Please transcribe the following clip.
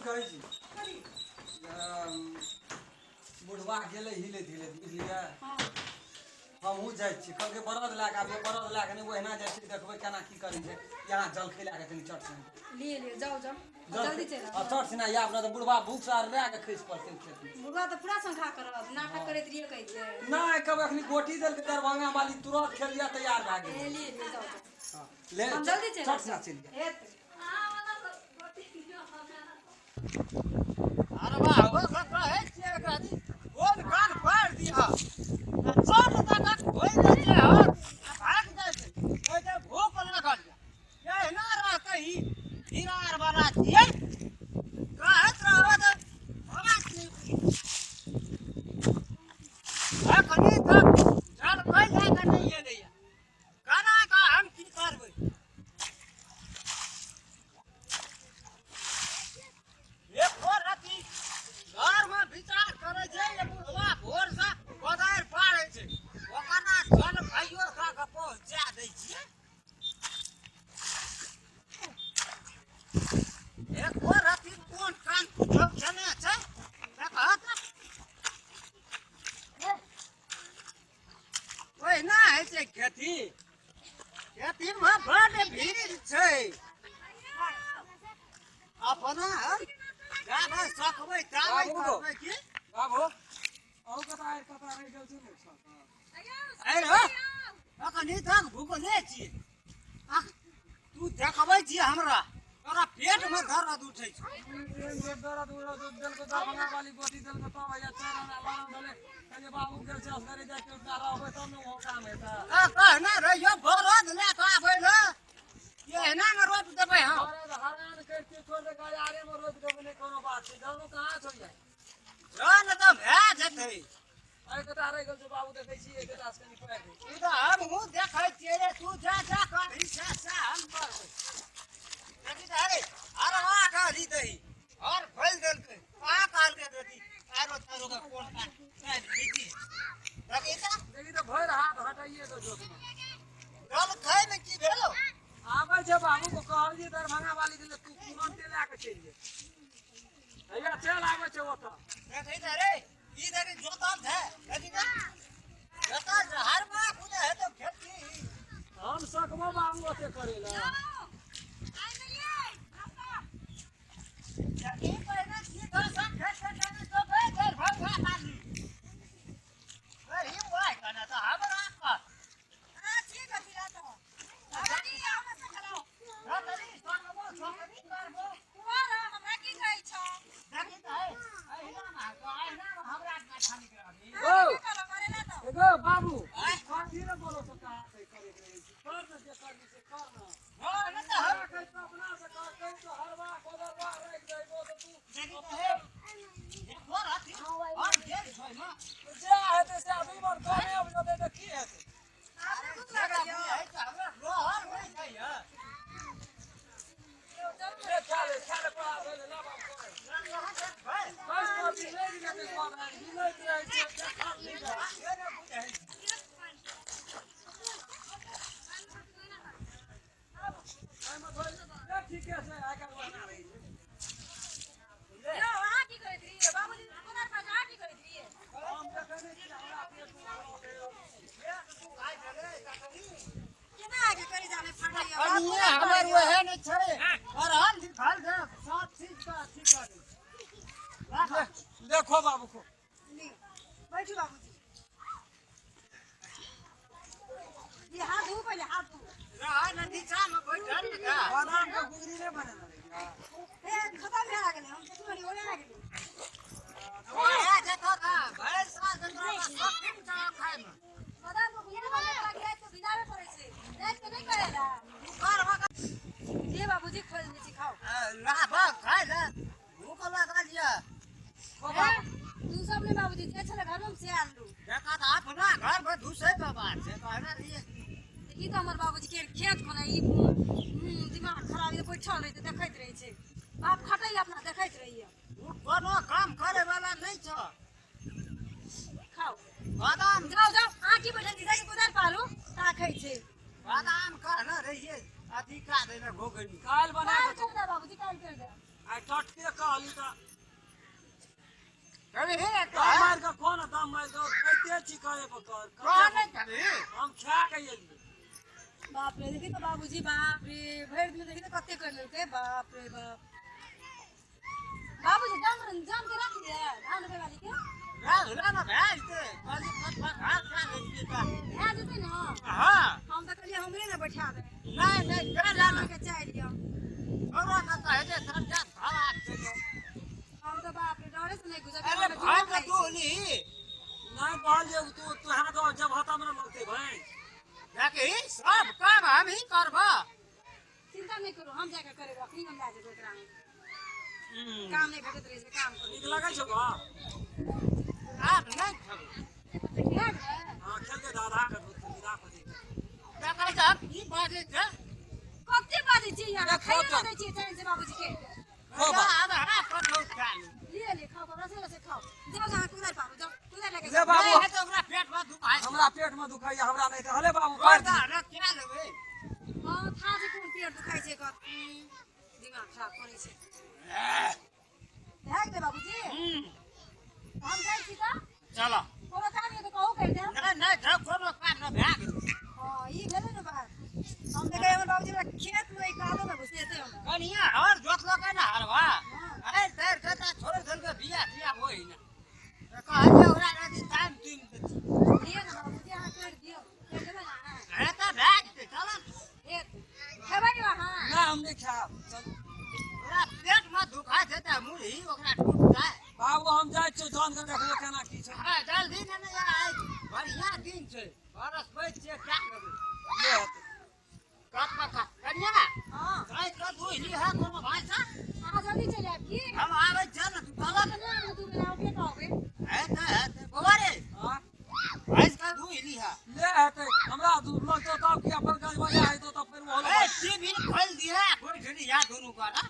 कहै छी बुढ़वा गेलै हिलैत हिलैत, बुझलियै? हँ। हमहूँ जाइ छी। कहलकै बरद लए कऽ आबियौ, बरद लए कऽ नहि, ओहिना जाइ छी। देखबै केना की करै छै। यहाँ जलखै लए कऽ कनि चट सिना। लिए लिअ, जाउ जाउ, जल्दी चलि आउ। चट सिना आयब ने तऽ बुढ़वा भूख से अररा कऽ खसि पड़तै खेतमे। बुढ़वा तऽ पूरा संखा करत, नाटक करैत रहियै कहै छै। नहि कहबै, अखनी गोटी देलकै दरभंगा वाली, तुरंत खेलियै, तैयार भए गेलै। ए, लिए लिअ, जाउ जाउ। हँ, ले। हम जल्दी चलि चट सिना चलि जायब। हेतै। अरे वाह, ओ सब रहै छियै एकरा जी कोन कान पारि दिअ आ चल तक होइ जाइ छै और भागि जाइ छै। कहै छै भूख लागल यऽ। एहिना रहतै ई हीरा आर वाला छियै, कहैत रहबै तऽ बाबा छी। अखनी तक जलखै लए कऽ नहि एलैया, केना कऽ हम की करबै? एको रति घरमे विचार करै छै जे बुढ़वा भोरसँ कोदारि पाड़ै छै, ओकरा जल भाइयो खा कऽ पहुँचा दै छियै। एको रति कोन कान कुछो केने छै, देखह तऽ ओहिना होइ छै। खेती खेतीमे बड भीड़ छै। अपना जाबै सकबै ताबै बाबू गो। करबै की बाबू, अहूँ कतऽ आइ कतऽ रहि गेल छी ने? अरे हो, अखनी तक भूखले छी। तू देखबै छी हमरा, तोरा पेट में दर्द उठै छै। दर्द उड़द देलको दरभंगा वाली, गोटी देलको तब हैया चारि आना लरम भेलै। कहलियै बाबू गेल छै असगरे, जाइ के उनका रहबै तब ने ओहो काम हेतै। आ कहने रहियो बरद लए कऽ आबै लए, एहना ने रोपि देबै हम। बरद हरान करिते छोड़ि दे, गयारे मे रोपि देबै, नहि कोनो बात छै। जनो कहाँ छौ यार? जन तऽ भए जेतै। एहि कता रहि गेल छौ बाबू, देखै छी एहि कता से कनि पारि दे। ई तऽ हमहूँ देखै छियै रे, तू जा जा करही से से हम करबै। देखी तऽ अरे अरवा कहली दही और खोलि देलकै, कहाँ कहलकै बेटी आरो तारो के कोन काज देखी तऽ। देखी तऽ भरि हाथ हटाइए दो जोतमे। जलखैमे की भेलो? आबै छै बाबू को कहलियै दरभंगा वाली के, तू तुरन्ते लए कऽ चलि जे, हैया चलि आबै छै ओतऽ। देखी तऽ रे, ई देखी जोतल छै, देखी तऽ जोतल छै, हर माँ खुदे हेतौ खेती। हम सकबो बाबू ओते करै लए? ई पहिने सीधा सँ खेत के कनि जोतै दरभंगा वाली। अरे वाह, कने तऽ हमरा कह। रतनी सकबो सकबी करबो। देखी तऽ हे, अहिना मे अहिना मे हमरा कथा निकलबी। ओ एगो बाबू, कथी ने बोलो तो कहाँ से करे के रहै छी? कर ने, जे करबी से कर ने। हँ, नहि तऽ हम हमरा कहै तो अपना से कर, कहै तो हरवा कोदरवा राखि देबो तऽ तू देखी तऽ हे, देखो रथी, हम गेल छै ने। जे हेतै से अभी मन कमे आबि जेतै तऽ की हेतै? जेकरा बुझै छै, हमरा रहल नहि छै यऽ। ले खा ले, खा ले, पड़ा भेलै, ला बाबू करे। कस पर मिलै जेतै कोदारि, मिलैत रहै छै, देखल नहि जाइ छै। से नहि बुझै छै। एहिमे थोड़े ए ठीके छै, आइ काल्हि ओहिना रहै छै। हम देखै नहि छी, हमरा पेट मे कनिए हमर ओहे नहि छै, पढ़ल लिखल छै, सब चीज के अथी करै। ले, देखो बाबू को। बैठू बाबूजी, ये हाथ धो, पहिले हाथ धो। रह ने नीचा मे बैठल ने खा। बादाम के गुगरी नहि बनेने रहियै? ए, खतम भए गेलै, हम देखलहुँ नहि, ओना गेलै। ओहे जेतौ तऽ भरि साल जेतौ तऽ सब चीज छौ खायमे। बादाम के गुगरी बनेला राति के भिजाबे पड़ै छै, राति के नहि करेला। तू कर मगर। ले बाबूजी, खोलि दै छी, खाउ। लाबऽ खाय ले, भूख लागल यऽ। खो बाबू। तू सब नहि बाबूजी, जे छलै घरमे से आनलू। देखा तऽ अपना घरमे घुसै के बात छै, कहने रहियै। ई तऽ हमर बाबूजी के खेत खोलै ई दिमाग खराब ई बैठल रहै छै, देखैत रहै छै, बाप खटैया, अपना देखैत रहैया। ओ कोनो काम करे वाला नहि छौ। खाउ। बादाम। जाउ जाउ, अहाँ की बैठल छी? जाइ कोदारि पारू ताकै छै। बादाम कहने रहियै अथी का देने घोघनी। काल्हि बना काल्हि कऽ कर दे बाबूजी, काल्हि कर दे। आइ टटके कहली तऽ कर। कह नहीं कभी। हम खा के एलियै। बाप रे, देखी तऽ बाबूजी, बाप रे, भरि दिन देखी तऽ कते करि लेलकै, बाप रे बाप। बाबूजी जाम जाम के राखि दिए धान रोपै वाली के। राह ना भए जेतै, कहली फट फट हाथ खा लै छियै तऽ। भए जेतै ने? हँ। हम तऽ कहलियै हमरे ने बैठा दे। नहीं नहीं, कर ना। अहाँके चाय लिअ। छोरा ना तऽ हेतै सब जा भाग छै। हम तऽ बाप रे डरे से नहि गुजर। अरे भाई का तू ली। नहीं कहलियै तू तू हाथ जब हतम न लगतै भाई। देखी सब काम हम ही करबा। चिंता नहि करू, हम जाके करेबै, अखनी हम लए जेबै एकरा। काम नहि भेटैत रहै छै, काम करू। नीक लगै छौ गऽ? आब नहीं खेबै। भए गेलै? हाँ, खेलके दादा के दूध विदा कऽ दे। देखै छ की बाजै छै। कते बाजै छियै अहाँ? अरे खाइयो खाउ नहि दै छियै चैन से बाबूजी के। खो बा। आब हरा कठौ खा ली। लिए लिए, खाओ, खाओ, रसे रसे खाओ। जाओ, अहाँ कुदारि पारू, जाओ, कुदारि लए के ले जाओ। बाबू। नहीं हेतै ओकरा पेट में दुखाइ छै। हमरा पेट में दुखाइया, हमरा नहीं हले बाबू कर दी। ना क्या लेबै। हँ, था छै कोन पेट दुखाइ छै एकर। दिमाग खराब करै छै। भए गेलै बाबूजी? हम जाइ छी तऽ। चलो। कोनो काम यऽ तऽ कहू, करि देब। नहीं नहीं, जब कोनो काम न भए गेल। हँ, ई भेलै ने बात। हम देखै हमर बाबूजी हमरा खेतमे ई कादोमे घुसेतै हमरा। कनिया हर जोतलकै ने हरवा। हँ। अरे तैर के तऽ छोड़ि देलकै बिया तिया होई ने तऽ कहलियै ओकरा रति टाइम तीन देती। लिअ ने बाबूजी, अहाँ करि दियौ, करि देबै ने अहाँ? हे तऽ भए जेतै, चल। हेत खेबै अहाँ? ना, हम नहीं खायब, चल। ओकरा पेट में दुखाइ छै तऽ मुरही ओकरा टूट जाय। बाबू, हम जाइ छियौ, जौन के देखबो केना की छै। हाँ, जल्दी ने ने आइ बढ़िया दिन छै, बरसपैत छै, क्या लेबै। ले हेतै। कत कत कनिया। हँ। गाय के दूहि ली है कोनो भाषा। अहाँ जल्दी चलि आयब की? हम आबै छियै ने, तू हमरा चल। तऽ नहि आबू, 2 महीना ओकरे कहबै। हेतै हेतै बौआ रे। हाँ? भैंस के दूहि ली है। ले हेतै, हमरा दूध लगतौ तब की अपन गज बजा हेतौ तब फेर ओहो ए, टीवी खोलि दिहे, बैठ लिहा दुनू गोरा।